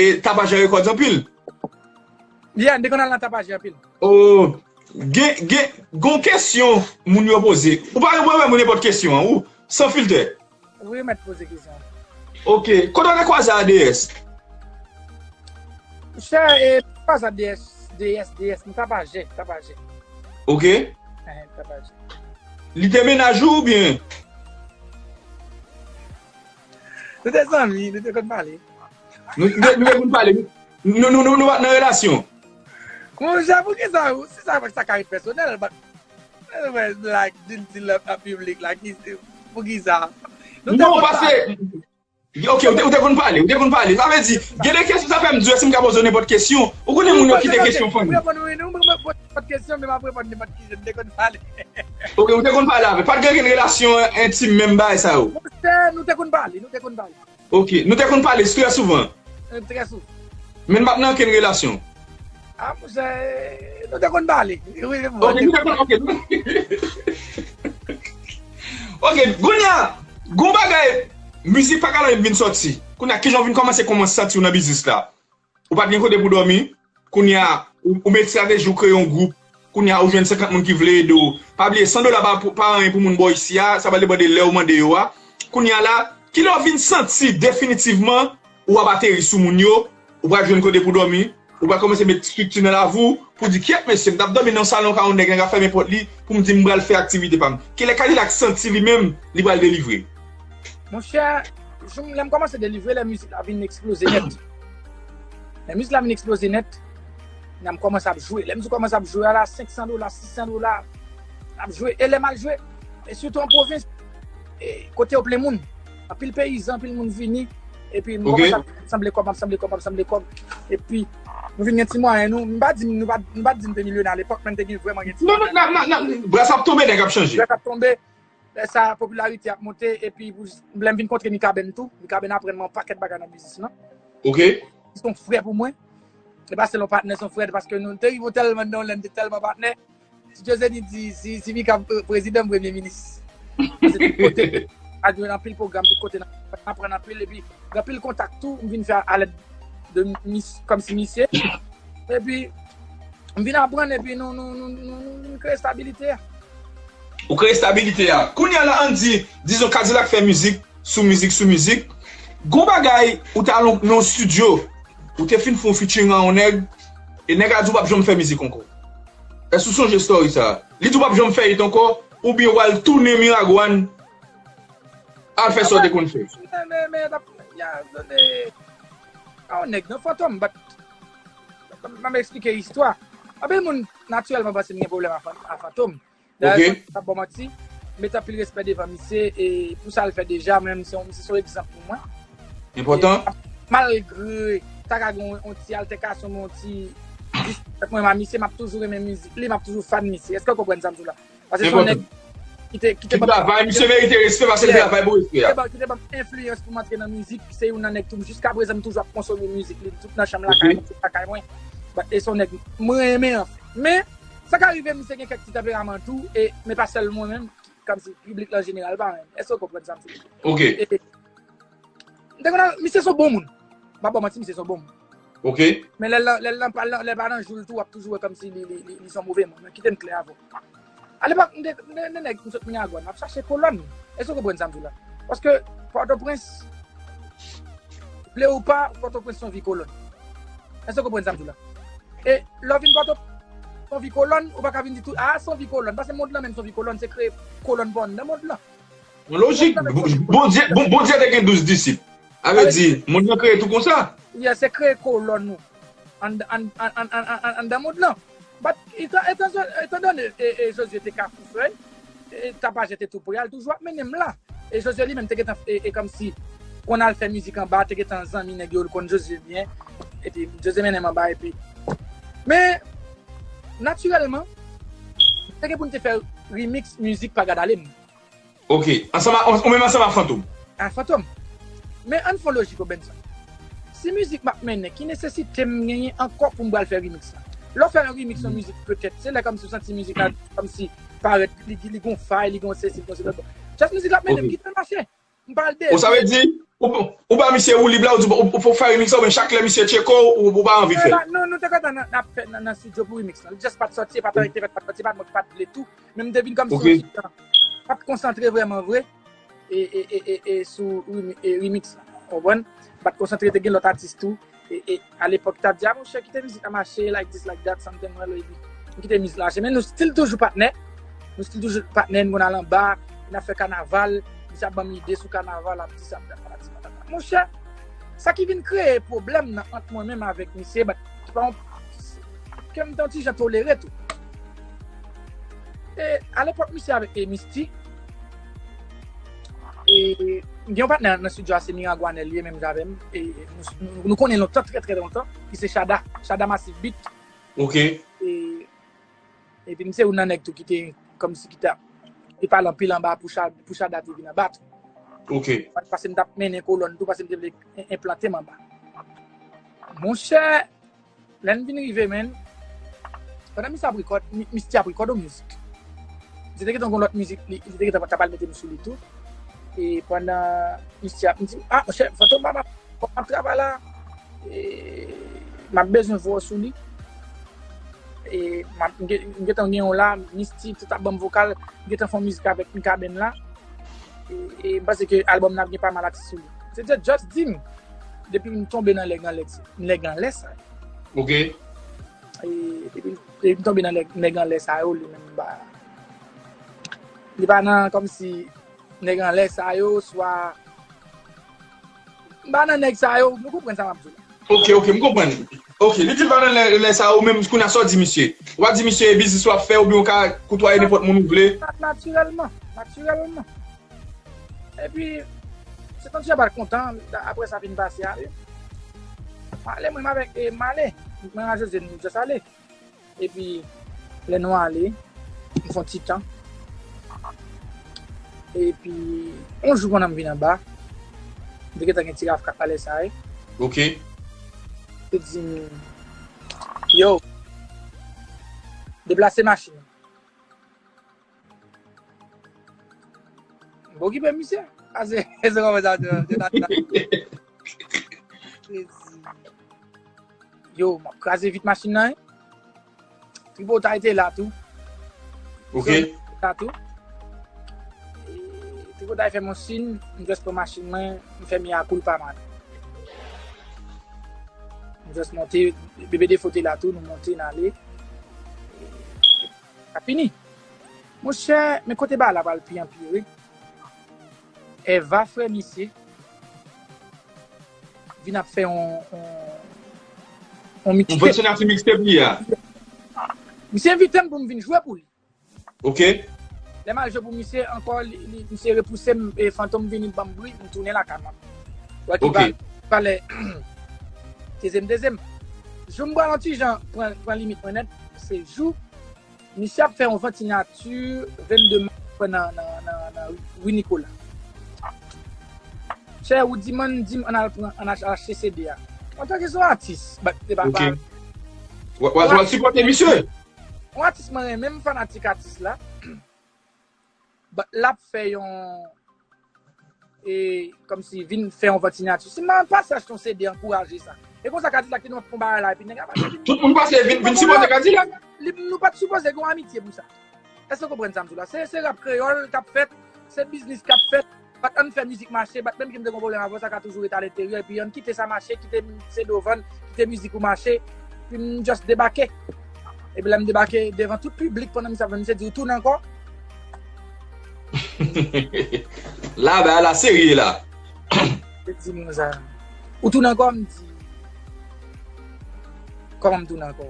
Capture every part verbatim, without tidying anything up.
e, Tapajen Records anpil? Yeah, m te konn al nan Tapajen anpil. Oh, gen, gen, gon kesyon moun yo poze. Ou pa reponn moun nenpòt kesyon an, ou, san filtè. Wi, mèt poze kesyon. Ok, kote w te kwaze a D S? Monchè, e, pa sa D S, D S, D S, m Tapajen, Tapajen. Ok. Eh, Tapajen. Li te mennaj ou oubyen? Nou te zanmi, nou te konn pale. Nou, nou, nou te konn pale. Nou, nou, nou, nou pa t nan relasyon. Monchè, poukisa, si sa, sa ka ret pèsonèl, but, like, di l di love an piblik, like, poukisa? Non, paske, ok, ou te, ou te konn pale, ou te konn pale. Sa vle di, gen de kesyon, sa fè m di, èske m ka poze w nenpòt kesyon? Ou konnen moun yo kite kesyon fanmi. Wi, mwen reponn wi, nou, mwen reponn nenpòt kesyon, men m ap reponn nenpòt kesyon, nou te konn pale. Ok, ou te konn pale avè. Pa t gen okenn relasyon entim menm bagay sa yo? Monchè, nou te konn pale, nou te konn pale. Ok, nou te konn pale trè souvan? Eh, trè souvan. Men n pa t nan okenn relasyon? Ah, monchè, nou te konn pale. Wi, wi, Ok, nou te konn, ok. Ok, kounye a, gon bagay, mizik pa ka vin sòti. Kounye a, kijan w vin kòmanse, kòmanse santi w nan biznis la? Ou pa t gen kote pou dòmi. Kounye a, ou, ou met estrateji, ou kreye yon gwoup. Kounye a, ou jwenn senkant moun ki vle ede w. Pa bliye, san dola pa, pa anyen pou moun ba w isi a, sa pral depann de lè ou mande yo a. Kounye a la, kilè w vin santi definitivman ou ap ateri sou moun yo, ou pral jwenn kote pou dòmi, ou pral kòmanse met estrikti nan lavi w, pou di, kyèt mesye, m t ap dòmi nan yon salon ka yon nèg, nèg ap fèmen pòt li, pou m di m pral fè aktivite pa m. Kilè Kadilak santi li menm, li pral delivre? Monchè, jou m, lè m kòmanse delivre, lè mizik la vin eksploze nèt. Lè mizik la vin eksploze nèt, lè m kòmanse ap jwe. Lè m di w kòmanse ap jwe a la, senk san dola, sis san dola, ap jwe. E lè m al jwe, e sitou an pwovens, e kote yo plen moun. Anpil peyizan, anpil moun vini. Epi m kòmanse ap sanble kòb, m ap sanble kòb, m ap sanble kòb. Epi, nou vin gen ti mwayen nou. M pa di, nou pa, nou pa di m te milyonè alepòk, men m te gen vrèman gen ti mwayen. Non, non, non, non, non, bras ap tonbe, nèg ap chanje. Bras ap tonbe. Lè sa, popilarite ap monte, epi pou, lè m vin kontre Mikaben tou, Mikaben aprann mwen yon pakèt bagay nan biznis lan. Ok. Se yon frè pou mwen. Se pa sèl yon patnè, se yon frè, paske nou te rive tèlman nan lè n te tèlman patnè. Si Djozeni di, si, si Mika pre-, prezidan, m premye minis. Paske tout kote, a jwenn anpil pwogram, tout kote, n aprann anpil, epi gen anpil kontak tou, m vin fè alèd de mis, kòmsi misye. Epi, m vin aprann, epi nou, nou, nou, nou, nou, nou kreye estabilite a. Ou kreye estabilite a. Kounye a la, ann di, dizon Kadilak fè mizik, sou mizik, sou mizik. Gon bagay, ou t al nan yon studio, ou te fin fè yon featuring ak yon nèg, e nèg la di w p ap janm fè mizik ankò. Èske w sonje story sa? Li di w p ap janm fè it ankò, oubyen w al tounen Miragwàn, al fè sa w te konn fè. Men, men, men, ya, tande. A yon nèg nan Fantom, but, m ap eksplike istwa. Anpil moun, natirèlman, panse m gen pwoblèm a Fan-, a Fantom. Dayè, m pa ba w manti, m mete anpil respè devan misye, e pou sa l fè deja, menm se yon, misye se yon egzanp pou mwen. Enpòtan. E, malgre ta ka gen yon, yon ti altèkasyon, yon ti dis mwen a misye, m ap toujou renmen mizik li, m ap toujou fan misye. Èske w konprann sa m di w la? Paske se yon nèg ki te, ki te ban m, travay, misye merite respè paske l travay pou respè a. Ki te ban m enfliyans pou m antre nan mizik, se youn nan nèg tou, jiskaprezan m toujou ap konsome mizik li, tout nan chanm lakay mwen, tout lakay mwen. But, e se yon nèg mwen renmen anfen. Men, sa ka rive, misye gen kèk ti tanperaman tou, e, men pa sèl mwen menm, kòmsi piblik la an jeneral pa renmen. Èske w konprann sa m di? Ok. E, m te konn al, misye se yon bon moun. M pa ba w manti, misye se yon bon moun. Ok. Men lè l, lè l, lè l pa nan jou l tou, w ap toujou wè kòmsi li, li, li, li se yon move moun. Men kite m klè avè w. Alepòk, m te, m te, m te nèg, m sot Miragwàn, m ap chache kolòn. Èske w konprann sa m di w la? Paske Pòtoprens, vle ou pa, Pòtoprens se yon vi kolòn. Èske w konprann sa m di w la? E lè w vin Pòtoprens, se yon vi kolòn, ou pa ka vin di tou, a, se yon vi kolòn. Paske mond lan menm se yon vi kolòn, se kreye kolòn pa w anndan mond lan. Lojik, Bondye, Bondye te gen douz disip. Sa vle di, mond lan kreye tou konsa. Yeah, se kreye kolòn ou anndan mond lan. But, etan, etan, etan done, e, e, Jozye te Kafoufèy, e, Tapajè te tou pre a, l toujou ap mennen m la. E Jozye li menm te gentan, e, e kòmsi, konn al fè mizik anba, te gentan zanmi nèg yo, l konn Jozye byen. Epi, Jozye mennen m anba, epi. Men, natirèlman, te gen pou n te fè remix mizik Pa Gad Ale m. Ok. Ansanm a, ou menm ansanm a Fantom? A Fantom. Men ann fè yon lojik, Robenson. Si mizik m ap mennen, ki nesesite m genyen ankò pou m pral fè remix la? Lè w fè yon remix yon mizik, petèt, se lè kòmsi w santi mizik la, kòmsi parèt, li, li gon fay, li gon sesi, li gon sesi. Just mizik la ap mennen m, kite l mache. M pa al de. Ou sa vle di, Ou, ou ba misye woulib la, ou di ou, ou pou fè remix la, oubyen chak lè misye tcheke w, ou, ou pa anvi fè l? Non, nou te kontan nan, nan, nan, nan studio pou remix la. Li just pa t sòti, e pa t anyen ki te fèt, pa t sòti, e pa t mwen ki pa t vle tou. Men m te vin kòm si yon ti jan. Pa t konsantre vrèman vre e, e, e, e, e sou remi- e remix la. Ou konprann? M pa t konsantre, te gen lòt atis tou. E, e alepòk, t ap di, a monchè, kite mizik la mache, like this, like that, something, well, epi m kite mizik la mache. Men nou still toujou patnè. Nou still toujou patnè, nou konn al anba, n ap fè kanaval, misye ap ban m ide sou kanaval, ap di sa, ap di sa, ap di sa. Monchè, sa ki vin kreye pwoblèm nan ant mwen menm avèk misye, but, se pa yon, ke m te yon ti jan tolere tou. E alepòk, misye avèk e Misty, e m gen yon patnè nan studio a, se Miragwanè li ye, menm jan avè m. E nou, nou, nou konnen lontan, trè, trè lontan, ki se Chada, Chada Massive Beat. Ok. E, epi m se youn nan nèg tou ki te, kòmsi ki te, te pale anpil anba pou Cha- pou Chada te vin anba tou. Ok. Paske m t ap mennen kolòn tou, paske m te vle en- enplante m anba. Monchè, lè n vin rive, men, pandan misye ap record, mi- Misty ap record yon mizik. Misye te gentan gon lòt mizik, li, li te gentan ta pral mete m sou li tou. E pandan misye ap, m di, a, monchè, Fantom, m ap, m ap travay la. E m ap bezwen vwa w sou li. E m ap, m gen- m gentan gen yon la, Misty, tout ap ban m vokal, m gentan fè yon mizik avèk Mikaben la. E, e m panse ke albòm nan ap gen pa mal atis sou li. Se te just di m, depi m tonbe nan nèg anlè, nèg anlè sa. Ok. E depi, depi m tonbe nan nèg, nèg anlè sa yo, li menm ba. Li pa nan kòmsi nèg anlè sa yo, swa. M pa nan nèg sa yo, nou konprann sa m ap di w la. Ok, ok, m konprann. Ok, li di l pa nan lè, lè sa yo, menm kounye a sa w di misye. Ou pa di misye e biznis w ap fè, oubyen ou ka koutwaye nenpòt moun ou vle. Natirèlman, natirèlman. Epi, se tankou jan pa t kontan, apre sa fin pase a, wi. M ale, mwen, m avèk, e, m ale. Mwen ak Jose, nou just ale. Epi, lè nou ale, m fè yon ti tan. Epi, yon jou pandan m vin anba, m te gentan gen ti rafkak la lè sa a. Ok. Te di m, yo, deplase machin nan. M pa okipe misye. Ase, se kòman sa, se ta. Yo, m ap kraze vit machin nan, wi. Tripotay te la tou. Ok. La tou. E, Tripotay fè m yon siy, m just pran machin mwen, m fè mea culpa, man. M just monte, Bebe Defo te la tou, nou monte, n ale. Sa fini. Monchè, men kote bagay la pral pi anpire, wi. Eva, frè misye, vin ap fè yon, yon, yon Yon mixtape. Vant Sou Nati mixtape li a. Misye envite m pou m vin jwe pou li. Ok. Lè m al jwe pou misye ankò, li, li, misye repouse m, e Fantom vini ban m bri, m tounen lakay mwen. Wè ki Ok. pa, pa lè, teze m, teze m. Jou m pral yon ti jan pran, pran limit mwen nèt, se jou misye ap fè yon Vant Sou Nati vennde mas nan, nan, nan, nan Wi Nikola. Chè, ou di m, di m, ann al pran, ann al achte C D a. Antanke se yon atis, but se pa, Ok. pa, W w w al sipòte misye? Yon atis mwen renmen, m fanatik atis la. But l ap fè yon, e, kòmsi vin fè yon Vant Sou Nati. Si m pa achte yon C D, ankouraje sa. E konsa k atis la kite nou ap fè yon bagay la, epi nèg la pa vin. Tout moun pase vin, vin sipòte Kadilak. Li, nou pa t sipoze gen yon amitye pou sa. Èske w konprann sa m di w la? Se, se rap kreyòl k ap fèt, se biznis k ap fèt. But ann fè mizik mache, but menm ke m te gon pwoblèm avè w, sa ka toujou ret a lenteryè, epi ann kite sa mache, kite C D w vann, kite mizik ou mache, epi m just debake. Epi lè m debake devan tout piblik pandan misye ap vann, misye di, "Ou tounen ankò?" La, bagay la serye la. Li di m konsa, "Ou tounen ankò?" M di, "Kòman m tounen ankò?"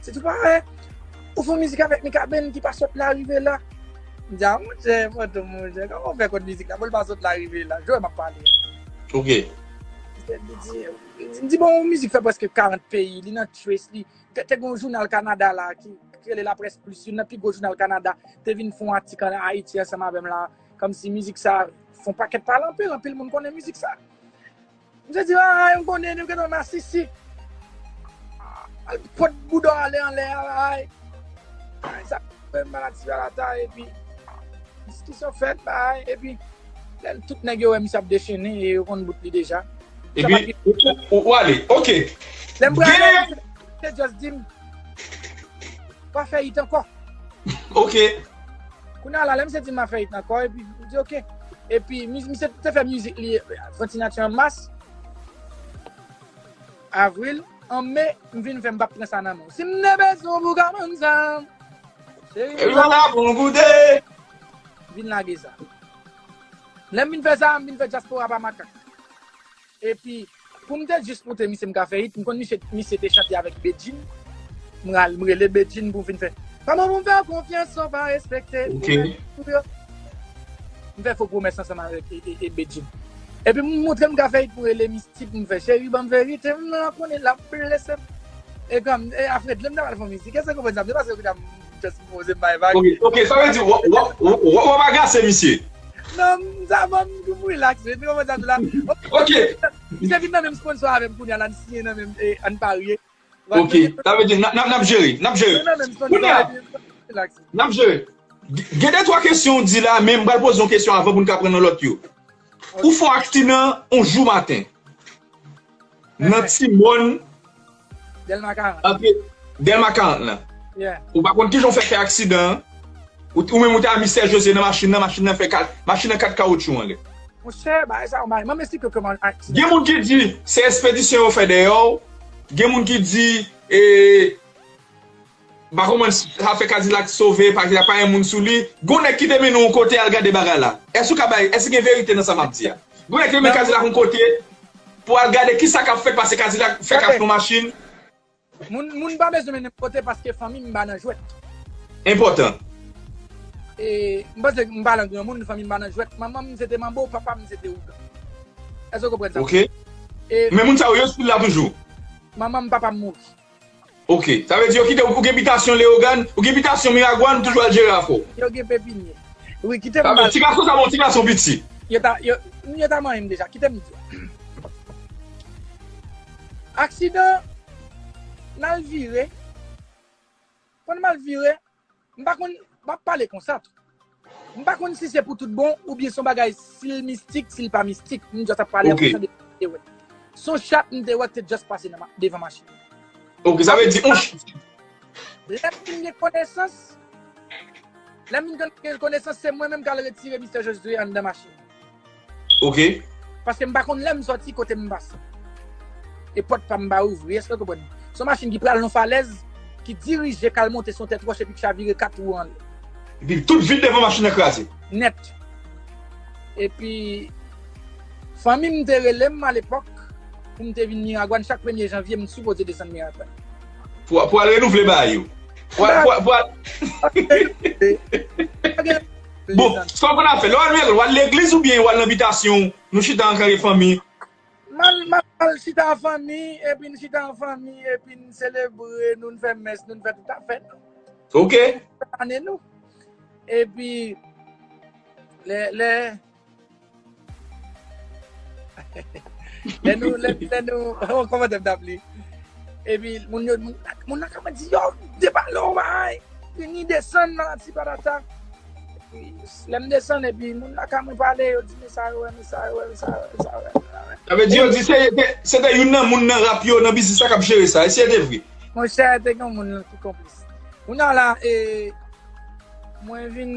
Se tou parèy. Ou fè yon mizik avèk Mikaben ki pa sot la rive la. M di, "A, monchè, Fantom, monchè, kòman w fè konn mizik la? Bon, li pa sot la rive la. Jwe m ap pale." Ok. Li di, li di, m di, "Bon, yon mizik fè prèske karant peyi, li nan Trace, li." Te, te gen yon jounal Kanada la ki, ki rele La Presse Plus, youn nan pi gwo jounal Kanada, te vin fè yon atik an Ayiti ansanm avè m la. Kòmsi mizik sa fè yon pakèt pale anpil, anpil moun konnen mizik sa. Misye di, "Ay, m konnen, nou gentan masisi. Al pot bouda w ale anlè a, ay." Ay, sa fè m maladi a la ta, epi diskisyon fèt, bay, epi Lè tout nèg yo wè misye ap dechennen e yo konn bout li deja. Epi, ou, ou, ou ale. Ok. Lè m prale, misye just di m, "Pa fè it ankò." Ok. Kounye a la, lè misye di m pa fè it ankò, epi m di, "Ok." Epi, mi- misye te fè mizik li, Fantinature an mas, avril, an me, m vin fè m p ap pran sa nan men w. Si m te bezwen w pou ka bann sa, cheri, m la pou m goute. Vin lage sa. Lè m vin fè sa, m vin fè Dyaspora pa makak. Epi, pou m te jis moute misye m ka fè it, m konn misye, misye te chante avèk Bedjine. M ral, m rele Bedjine pou m vin fè. Kòman pou m fè w konfyans san w pa respekte pwomès ou yo? M fè fo pwomès ansanm avèk e, e, e Bedjine. Epi m montre m ka fè it pou rele Misty pou m fè cheri ban m verite, m nan konnen l ap blese m. E kòm, e Alfred, lè m ta pral fè mizik, èske w konprann sa m di? Paske kounye a m just poze m bay vag. Ok, ok, sa vle di w w w w w ap agase misye. Non, m sa ban m relax, wi, ou konprann sa m di la? Ok. Misye vin nan menm sponsor avè m kounye a la, n siyen nan menm, e, ann parye. Ok, sa vle di n ap, n ap, n ap jere, n ap jere. Kounye a, n ap jere. G- Gen de twa kesyon w di la, men m pral poze yon kesyon avan pou n ka pran nan lòt yo. Ou fè yon aksidan yon jou maten nan ti mòn Dèlma karant. Antre Dèlma karant lan. Ou pa konn kijan w fè fè aksidan an. Ou, ou menm ou te a Mistè Jozye nan machin nan, machin nan fè kat, machin nan kat kawotchou anlè. Monchè, bagay sa yon bagay. Mwen m esplike w kòman aksidan. Gen moun ki di se espedisyon yo fè dèyè w. Gen moun ki di, e, m pa konprann sa fè Kadilak sove, pa, pa gen moun sou li. Gon nèg ki te mennen w yon kote al gade bagay la. Èske w ka bay, èske gen verite nan sa m ap di a? Gon nèg ki te mennen Kadilak yon kote pou al gade kisa k ap fèt, pase Kadilak fè kach nan machin. Moun, moun pa bezwen mennen m kote paske fanmi m pa nan jwèt. Enpòtan. E, m panse m pale antre yon moun, fanmi m pa nan jwèt. Manman m se te manbo, papa m se te ougan. Èske w konprann sa? Ok. E, men moun sa yo, yo still la toujou? Manman m, papa m mouri. Ok. Sa vle di yo kite w, ou gen bitasyon Leyogàn, ou gen bitasyon Miragwàn, ou toujou al jere afè w. Yo gen pepinye. Wi, kite m pale. Ti gason sa, bon, ti gason piti. Yo ta, yo, yo ta manyen m deja. Kite m di w. Aksidan, n al vire. Pandan m al vire, m pa konn, m ap pale konsa tou. M pa konn si se pou tout bon oubyen se yon bagay, si l mistik, si l pa mistik. M just ap pale an fonksyon de sa m te wè. Se yon chat m te wè ki te just pase nan ma- devan machin. Ok, sa vle di yon ch- Lè m vin gen konesans, lè m vin gen konesans, se mwen menm k al retire Mistè Jozye anndan machin. Ok. Paske m pa konn lè m sòti, kote m pase. E pòt pa m pa ouvri, èske w konprann? Se yon machin ki pral nan falèz, ki dirije, k al monte sou yon tèt wòch epi k chavire kat wou anlè. Epi tout vit devan machin nan kraze. Nèt. Epi, fanmi m te rele m alepòk pou m te vin Miragwàn chak premye janvye, m sipoze desann Miragwàn. Pou, pou al renouvle bagay yo. Pou al, pou al, pou al. Bon, sa w konn ap fè? Lè w al Miragwàn, w al legliz oubyen w al nan bitasyon w? Nou chita an kare fanmi. M al, m al chita an fanmi, epi n chita an fanmi, epi n selebre, nou, n fè mès, nou, n fè tout afè nou. Ok. Ane nou. Epi, lè, lè, lè nou, lè, lè nou, oh, kòmantè m t ap li. Epi, moun yo, moun, moun nan ka mwen di, yo, debale yon bagay. Vini desann nan ti patata. Epi, lè m desann, epi moun nan ka mwen pale, yo di, men sa yo wè, men sa yo wè, men sa yo wè, men sa yo wè, men sa yo wè. Sa vle di yo di se, se, se te youn nan moun nan rap yo, nan biznis la k ap jere sa. E si e te vre? Monchè, te gen yon moun ki konplis. Kounye a la, e, mwen vin,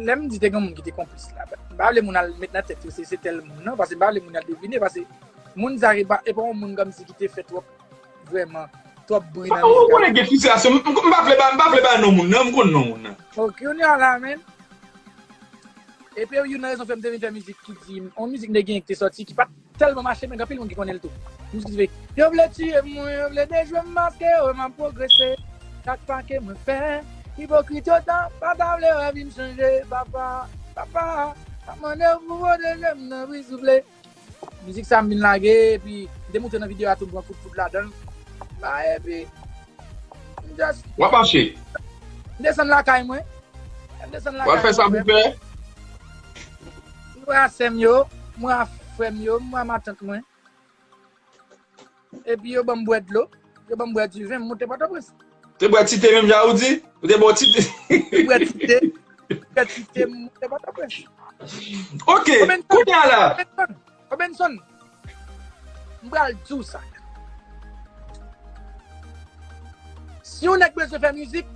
lè m di te gen moun ki te konplis la, m pa vle moun al met nan tèt yo se, se tèl moun nan, paske m pa vle moun al devine, paske moun sa e pa, e pa yon moun kòmsi ki te fè twòp, vrèman, twòp bri nan mizik la. Ou konnen gen fristrasyon, m, m, m pa vle ba, m pa vle ba non moun nan, m konn non moun nan. Ok, kounye a la, men. Epi youn nan rezon fè m te vin fè mizik ki di, yon mizik m te genyen ki te sòti, ki pa t tèlman mache, men gen anpil moun ki konnen l tou. Mizik ki di, yo vle tiye m, wi, yo vle dejwe m, maske yo, m ap pwogrese. Chak pa ke mwen fè, ipokrit yo ta, pa ta vle wè vi m chanje, papa, papa, m ap mande w pou pwoteje m nan pri souple. Mizik sa m vin lage, epi m te montre nan videyo a tou, m pran kout fout ladan l. Ba, epi, m just. W ap mache. M desann lakay mwen. M desann lakay mwen. W ap fè sa pou fè. M wè a sè m yo, m wè a frè m yo, m wè a matant mwen. Epi yo ban m bwè dlo, yo ban m bwè diven, m moute Pòtoprens. Te bwè tite menm jan ou di? Ou te bwè tite? M bwè tite, m bwè tite, m moute Pòtoprens. Ok, kounye a la. Robinson, Robinson, m pral di w sa. Si yon nèg bezwen fè mizik,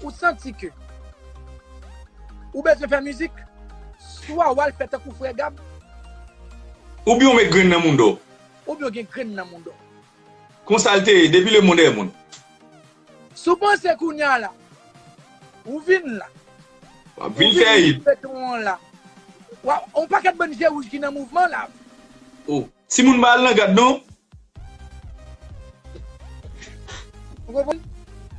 ou santi ke ou bezwen fè mizik, swa w al fè tankou Frè Gab, oubyen w met grenn nan mouda w, oubyen w gen grenn nan mouda w. Konsa l te ye, depi lemonn dèyè moun. Si w panse kounye a la, ou vin la, w ap vin fè hit, petwon la. Yon pakèt bann je wouj ki nan mouvman la. Oh, timoun pa al nan gad non. Ou konprann?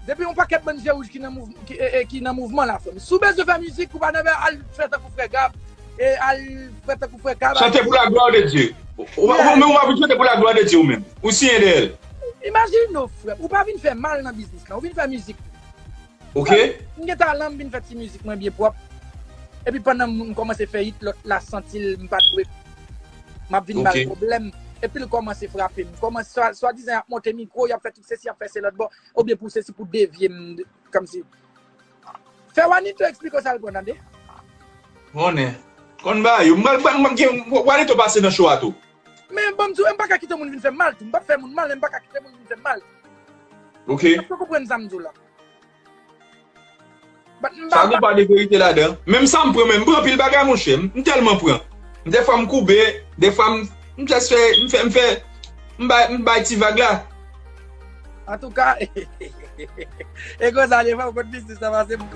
Depi yon pakèt bann je wouj ki nan mouvman, ki, e, e, ki nan mouvman la, frè m. Si w bezwen fè mizik, ou pa nan al fè tankou Frè Gab, e al fè tankou Frè Gab. Chante pou la gloire de Dieu. Ou, ou, ou, men ou pa vin chante pou la gloire de Dieu ou menm. Ou siyen dèyè l. Imajine w, frè m. Ou pa vin fè mal nan biznis lan. Ou vin fè mizik. Ok. M gen talan, m vin fè ti mizik mwen byen pwòp. Epi pandan m kòmanse fè hit, lòt la santi l, m pa t dwe. M ap vin ba l pwoblèm. Epi l kòmanse frape m. Kòmanse, swa, swadizan y ap monte mikwo, y ap fè tout sesi, y ap fè se lòt bò. Oubyen pou sesi, pou devye m, kòmsi. Fè Wanito eksplike w sa l pran, tande. Konnen. Konn bagay yo. M pral, m pral, m pral gen, Wanito pase nan show a tou. Men ban m di w, m pa ka kite moun vin fè m mal tou. M p ap fè moun mal, men m pa ka kite moun vin fè m mal. Ok. Èske w konprann sa m di w la? But m pa, sa gon pa de verite ladan. Menm sa m pran, men m pran anpil bagay, monchè. M, m tèlman pran. Defwa m koube, defwa m, m just fè, m fè, m fè, m bay, m bay ti vag la. Antouka, e konsa l ye, frè m, kot biznis la pase m.